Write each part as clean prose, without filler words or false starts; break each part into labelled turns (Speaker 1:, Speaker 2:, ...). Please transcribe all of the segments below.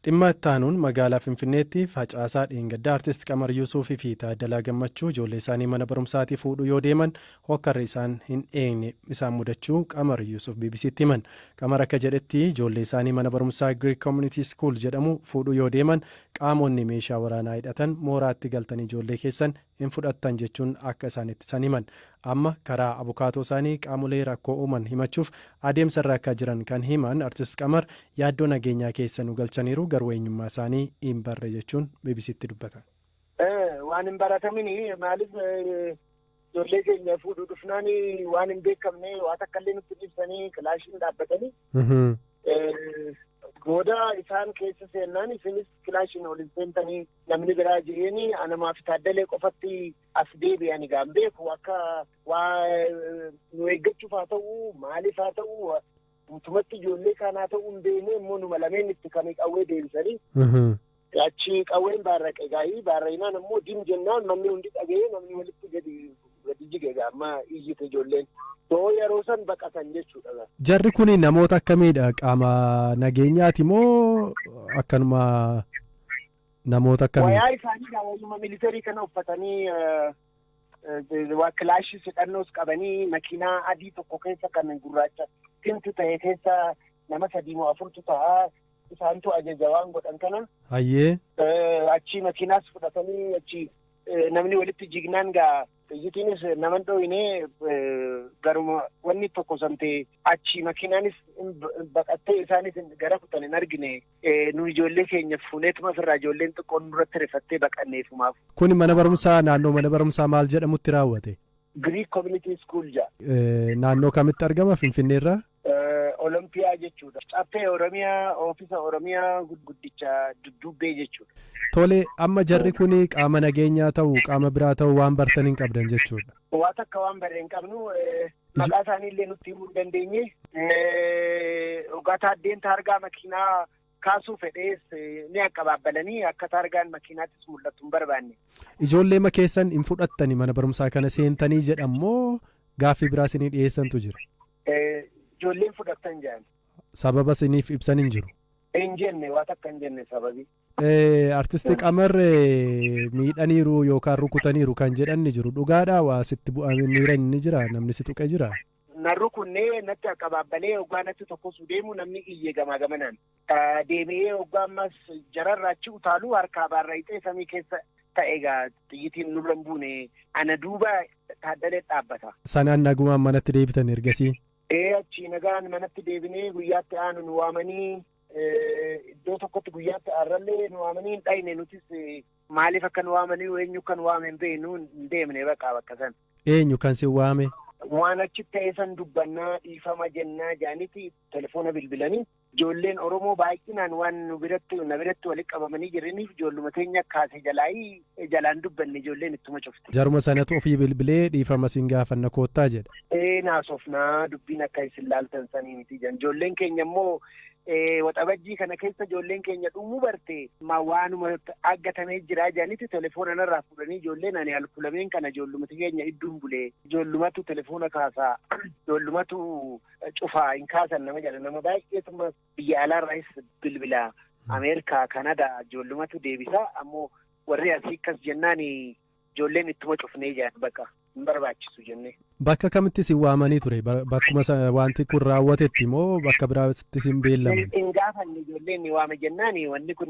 Speaker 1: Dhimma itti aanuun magaalaa Finfinneetti facaasaa dheengaddaa Artist Qamar Yusuufii fi Taaddalaa Gammachuu ijoollee isaanii mana barumsaatii fuudhuu yoo deeman hokkarri isaan hin eegne isaan mudachuu Qamar Yusuuf BBCtti himan. Qamar akka jedhetti, ijoollee isaanii mana barumsaa Greek Community School jedhamu fuudhuu yoo deeman qaamonni meeshaa waraanaa hidhatan mooraatti galtanii ijoollee keessan hin fudhattan jechuun akka isaan ittisan himan. Amma karaa abukaatoo isaanii qaamolee rakkoo uuman himachuuf adeemsa irra akka jiran kan himan Artist Qamar, yaaddoo nageenyaa keessa nu galchaniiru, garuu eenyummaa isaanii hin barre jechuun BBCtti dubbatan.
Speaker 2: Waan hin baratamini, maaliif ijoollee keenya fuudhuu dhufnaan waan hin beekamne waa takka illee nutti ibsanii kilaashiin dhaabbatanii. Booda isaan keessa seennaan isinis kilaashiin ol seentanii namni biraa jireeni anamaa fi Taaddalee qofatti as deebi'an. Egaa hin beeku, akka waa nu eeggachuuf haa ta'u, maaliif haa ta'u, guutumatti ijoollee kaan haa ta'u hin beekne, immoo numa lameen itti kan qawwee deebisanii. Achi qawween baarraqe gaayii baarraqinaan immoo dim jennaan manni hundi dhaga'ee, namni walitti gadi gadi jige. Egaa amma iyyite ijoolleen. Too yeroo san baqatan jechuudha.
Speaker 1: Jarri kun namoota akkamiidha? Qaama nageenyaati moo akkanuma namoota akkamii?
Speaker 2: Wayaa isaanii wayyuma militarii kana uffatanii, waa kilaashii hidhannoos qabanii, makiinaa adii tokko keessa kan gurraacha tint ta'e keessa nama sadii moo afurtu ta'a. Isaantu ajaja waan godhan kana. Achi makiinaas fudhatanii achi namni walitti jignaan gaa xiyyitiinis nama dhoyine, garuma wanni tokko samtee achi makiinaanis baqattee isaanis gara kutan hin argine. Nu ijoollee keenya fuuneetuma ofirraa ijoolleen xiqqoon nurratti rifattee baqanneefumaaf.
Speaker 1: Kun mana barumsaa, naannoo mana barumsaa maal jedhamutti raawwate?
Speaker 2: Greek Community School jaa.
Speaker 1: Naannoo kamitti argama Finfinneerraa?
Speaker 2: Olompiyaa jechuudha. Caffee Oromiyaa, oofisa Oromiyaa guddicha dudduubbee jechuudha.
Speaker 1: Tole, amma jarri kun qaama nageenyaa ta'u, qaama biraa ta'u waan bartan hin qabdan jechuudha.
Speaker 2: Waa takka waan barree hin qabnu, maqaa isaanii illee nutti himuu hin dandeenye. Dhugaa taaddeen taargaa makiinaa kaasuu fedhees ni aqabaabbalanii akka taargaan makiinaattis mul'atu hin barbaanne.
Speaker 1: Ijoollee ma keessan hin fudhattani mana barumsaa kana seentanii jedhammoo gaaffii biraa isinii dhiyeessantu jira?
Speaker 2: Ijoolleen fudhattan jedhan.
Speaker 1: Sababa isiniif ibsan hin jiru?
Speaker 2: Hin jenne, waa takka hin jenne sababii.
Speaker 1: Artisti Qamar miidhaniiru yookaan rukutaniiru kan jedhan ni jiru. Dhugaadhaa, waa sitti bu'aniira ni jira, namni si tuqe jira?
Speaker 2: Na rukunnee, natti aqabaabbalee hoggaa natti tokkosuu deemu namni iyye gamaa gamanaan. Deebi'ee hoggaa ammas jararraa achi utaaluu harkaa baarrayixee samii keessa ta'e, egaa xiyyitiin nurra hin buune, ana duuba Taaddalee dhaabbata.
Speaker 1: Sanaan nagumaan manatti deebitan ergasii?
Speaker 2: Ee, achi nagaan manatti deebinee guyyaatti aanu nu waamanii, iddoo tokkotti guyyaatti aarrallee nu waamanii hin dhayne. Nutis maaliif akka nu waamanii, eenyu akka nu waame hin beeknu, hin deemne bakka bakka san.
Speaker 1: Eenyu kan si waame?
Speaker 2: Waan achi ta'e san dubbannaa, dhiifama jennaa jaaniiti telefoona bilbilanii. Ijoolleen Oromoo baay'inaan waan nu biratti na biratti walitti qabamanii jiraniif ijoolluma teenya kaase jalaayii jalaan dubbanne, ijoolleen ittuma cufte.
Speaker 1: Jaruma sanatu ofii bilbilee dhiifama sin gaafanna koottaa jedha.
Speaker 2: Ee, naasofnaa, dubbiin akka isin laaltan sanii miti jedhan. Ijoolleen keenya immoo waxabajjii kana keessa ijoolleen keenya dhumuu barte ma waanuma aggatamee jira jedhaniiti telefoona narraa fuudhanii. Ijoolleen ani alkulameen kana ijoollumati keenya idduun bulee ijoollumatu telefoona kaasaa, ijoollumatu cufaa, hin kaasan nama jedha. Nama baay'eetuma biyya alaarraayis bilbila, Ameerikaa, Kanadaa, ijoollumatu deebisa. Ammoo warri asii akkas jennaan ijoolleen ittuma cufnee jedhan, bakka hin barbaachisu jennee.
Speaker 1: Bakka kamitti si waamanii ture? Bakkuma wanti kun raawwatetti moo bakka biraatti sin beellaman?
Speaker 2: Hin gaafanne. Ijoolleen ni waame jennaan wanni kun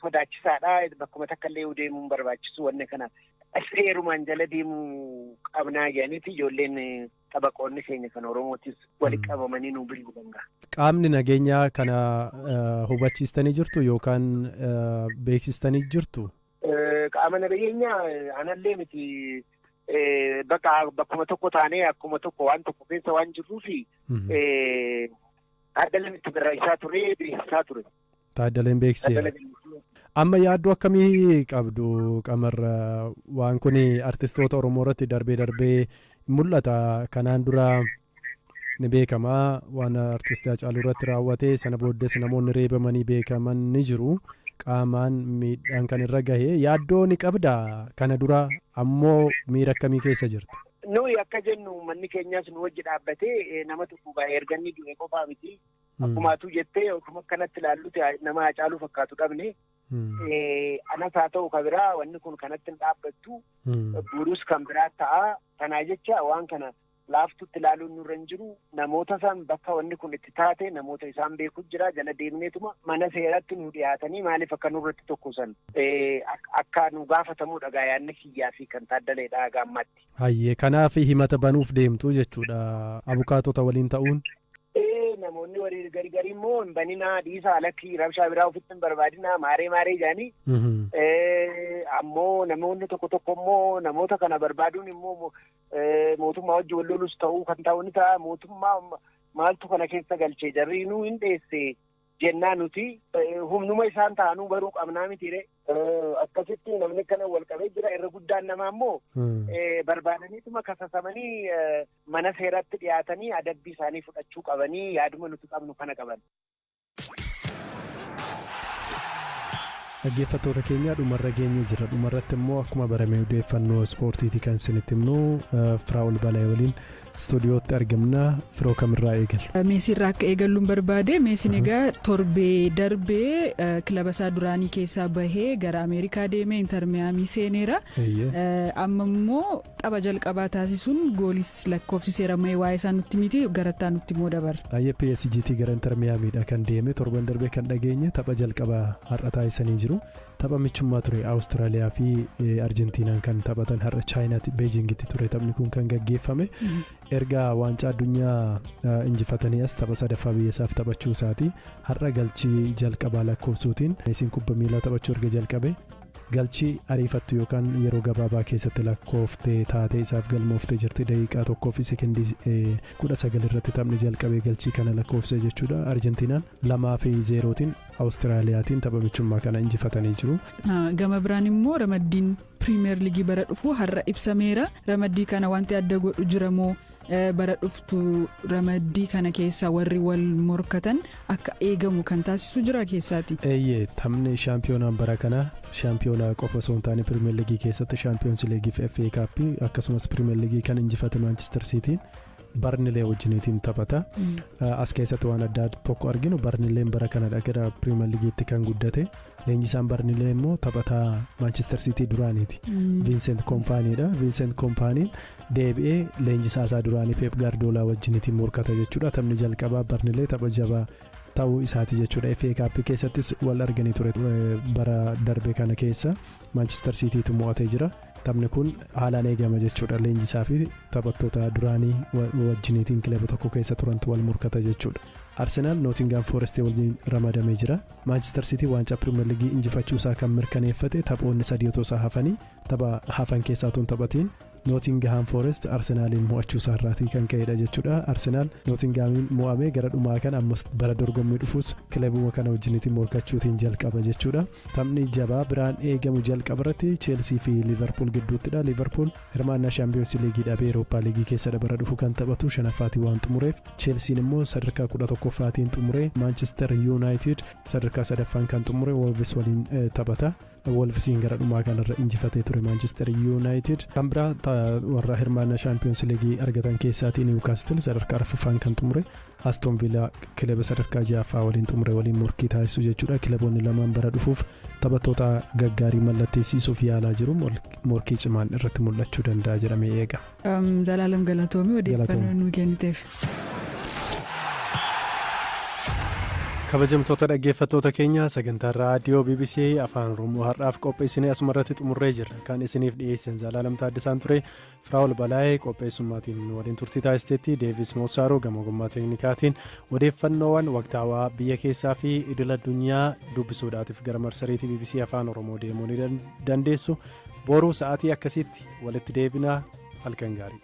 Speaker 2: sodaachisaadha, bakkuma takka illee deemuu hin barbaachisu, wanni kana seerumaan jala deemuu qabnaa jedhaniiti ijoolleen xabaqoonni keenya kan Oromootis walitti qabamanii nu bilbilan gaa.
Speaker 1: Qaamni nageenyaa kana hubachiistanii jirtu yookaan beeksistanii jirtu?
Speaker 2: Qaama nageenyaa anallee miti, bakka bakkuma tokko taanee akkuma tokko waan tokko keessa waan jirruufi Taaddaleen itti barreessaa ture, beeksisaa ture.
Speaker 1: Taaddaleen beeksiseera. Amma yaaddoo akkamii qabdu, Qamar? Waan kun artistoota Oromoo irratti darbee darbee mul'ata. Kanaan dura ni beekama waan artistii Hacaaluu irratti raawwate. Sana booddees namoonni reebamanii beekaman ni jiru. Qaamaan miidhaan kan irra gahe yaaddoo ni qabda. Kana dura ammoo miira akkamii keessa jirta?
Speaker 2: Nuyi akka jennu manni keenyas nu wajji dhaabbatee nama tokko erga inni du'e qofaa miti. Akkumaatu jettee akkuma akkanatti ilaallutti nama Hacaaluu fakkaatu dhabne. Anas haa ta'u kan biraa wanni kun kanatti hin dhaabbattu. Boruus kan biraa ta'a. Kanaa jecha waan kana laaftutti ilaaluun nurra hin jiru. Namoota san bakka wanni kun itti taate namoota isaan beeku jira. Jala deemneetuma mana seeratti nu dhiyaatanii maaliif akka nurratti tokko san akka nu gaafatamudha yaadni kiyyaa fi kan Taaddaleedha gaammaatti.
Speaker 1: Hayyee, kanaaf himata banuuf deemtu jechuudha abukaatota waliin ta'uun.
Speaker 2: Namoonni walii gari gari immoo hin baninaa, dhiisaa, lakkii, rabshaa biraa ofitti hin barbaadinaa, maaree maaree jedhanii. Ammoo namoonni tokko tokko immoo namoota kana barbaaduun immoo mootummaa wajji wal lolus ta'uu kan ta'u ni ta'a. Mootummaa maaltu kana keessa galchee jarriinuu hin dheesse jennaa nuti humnuma isaan ta'anuu baruu qabnaa mitiire. Akkasitti namni kana wal qabee jira. Irra guddaan namaa immoo barbaadaniituma kasasamanii mana seeratti dhiyaatanii adabbii isaanii fudhachuu qabanii yaaduma nuti qabnu kana qaban.
Speaker 1: Dhaggeeffattoota keenya, dhumarra geenye jira. Dhumarratti immoo akkuma barame odeeffannoo ispoortiitii kan isinitti himnu Firaa'ol Balaa waliin istuudiyootti argamna. Firoo, kamirraa eegalu?
Speaker 3: Meesiirraa akka eegalluun barbaade. Meesiin egaa torbee darbee kilaba isaa duraanii keessaa bahee gara Ameerikaa deemee Inter Miyaamii seeneera. Amma immoo tapha jalqabaa taasisuun goolis lakkoofsiseera. Mee waa'ee isaa nutti miti, garattaa nutti immoo dabarra.
Speaker 1: Baay'ee PSGT gara Inter Miyaamiidha kan deeme. Torban darbee kan dhageenye tapha jalqabaa har'a taasisanii jiru. Tapha michummaa ture, Awustiraaliyaa fi Arjentiinaan kan taphatan har'a Chaayinaatti, Beejingitti ture taphni kun kan gaggeeffame. Erga waancaa addunyaa injifatanii as tapha sadaffaa biyya isaaf taphachuu isaati. Har'a galchii jalqabaa lakkoofsuutiin Meesiin kubba miilaa taphachuu erga jalqabe galchii ariifattu yookaan yeroo gabaabaa keessatti lakkooftee taatee isaaf galmooftee jirti. Daqiiqaa 1 fi sekendii 19 irratti taphni jalqabee galchii kana lakkoofse jechuudha. Arjentiinaan 2 fi 0tiin Awustiraaliyaatiin tapha michummaa kana injifatanii jiru.
Speaker 3: Gama biraan immoo ramaddiin Piriimeer Liigii bara dhufu har'a ibsameera. Ramaddii kana wanti adda godhu jira moo, bara dhuftu ramaddii kana keessa warri wal morkatan akka eegamu kan taasisu jira keessaati?
Speaker 1: Eeyyee, taphni shaampiyoonaan bara kana shaampiyoonaa qofa osoo hin taane Piriimeer Liigii keessatti Shaampiyoons Liigii fi FA Kaappii akkasumas Piriimeer Liigii kan injifate Maanchister Siitiin Barnilee wajjiniitiin taphata. As keessatti waan addaa tokko arginu, Barnileen bara kanadha gara Piriimeer Liigiitti kan guddate. Leenjisaan Barnilee immoo taphataa Maanchister Siitii duraaniiti. Viinsent Koompaaniidha. Viinsent Koompaaniin deebi'ee leenjisaa isaa duraanii Peep Gaardiyoolaa wajjiniitiin morkata jechuudha. Taphni jalqabaa Barnilee tapha jabaa ta'uu isaati jechuudha. FA Kaappii keessattis wal arganii ture bara darbe kana keessa, Maanchister Siitiitu mo'atee jira. Taphni kun haalaan eegama jechuudha. Leenjisaa fi taphattoota duraanii wajjiniitiin kilaba tokko keessa turantu wal morkata jechuudha. Arsenaal Nootingaam Foorestii wajjin ramadamee jira. Maanchister Siitii waancaa Pirimeer Liigii injifachuu isaa kan mirkaneeffate taphoonni sadii otoo isaa hafanii, tapha hafan keessaa otoo hin taphatiin Nootingaam Foorest Arsenaaliin mo'achuu isaa irraatii kan ka'edha jechuudha. Arsenaal Nootingaamiin mo'amee gara dhumaa kan ammas bara dorgommii dhufuus kilabuma kana wajjiniitiin morkachuutiin jalqaba jechuudha. Taphni jabaa biraan eegamu jalqaba irratti Cheelsii fi Liivarpuul gidduuttidha. Liivarpuul hirmaannaa Shaampiyoons Liigii dhabee Awurooppaa Liigii keessadha bara dhufu kan taphatu shanaffaatii waan xumureef, Cheelsiin immoo sadarkaa 11ffaatiin xumuree Maanchister Yuunaayitid sadarkaa sadaffaan kan xumure Wolves waliin taphata. Wolvesiin gara dhumaa kanarra injifatee ture Maanchister Yuunaayitid. Kan biraa warra hirmaannaa Shaampiyoons Liigii argatan keessaatii Niwukaastil sadarkaa arfaffaan kan xumure Aston Villaa kilaba sadarkaa ja'affaa waliin xumure waliin morkii taasisu jechuudha. Kilaboonni lamaan bara dhufuuf taphattoota gaggaarii mallatteessisuuf yaalaa jiru. Morkii cimaan irratti mul'achuu danda'a jedhamee eega.
Speaker 3: Zalaalam, galatoomii odeeffannoo nuu kenniteef.
Speaker 1: Kabajamtoota dhaggeeffattoota keenya, sagantaa raadiyoo BBC Afaan Oromoo har'aaf qopheessinee asuma irratti xumurree jirra. Kan isiniif dhiyeessan Zalaalam Taaddasaan ture. Firaa'ol Balaayee qopheessummaatiin waliin turtii taasisteetti. Deevis Moosaaroo gama ogummaa teeknikaatiin. Odeeffannoowwan waqtaawaa biyya keessaa fi idil addunyaa dubbisuudhaatiif gara marsariitii BBC Afaan Oromoo deemuu ni dandeessu. Boruu sa'aatii akkasitti walitti deebinaa, halkan gaarii.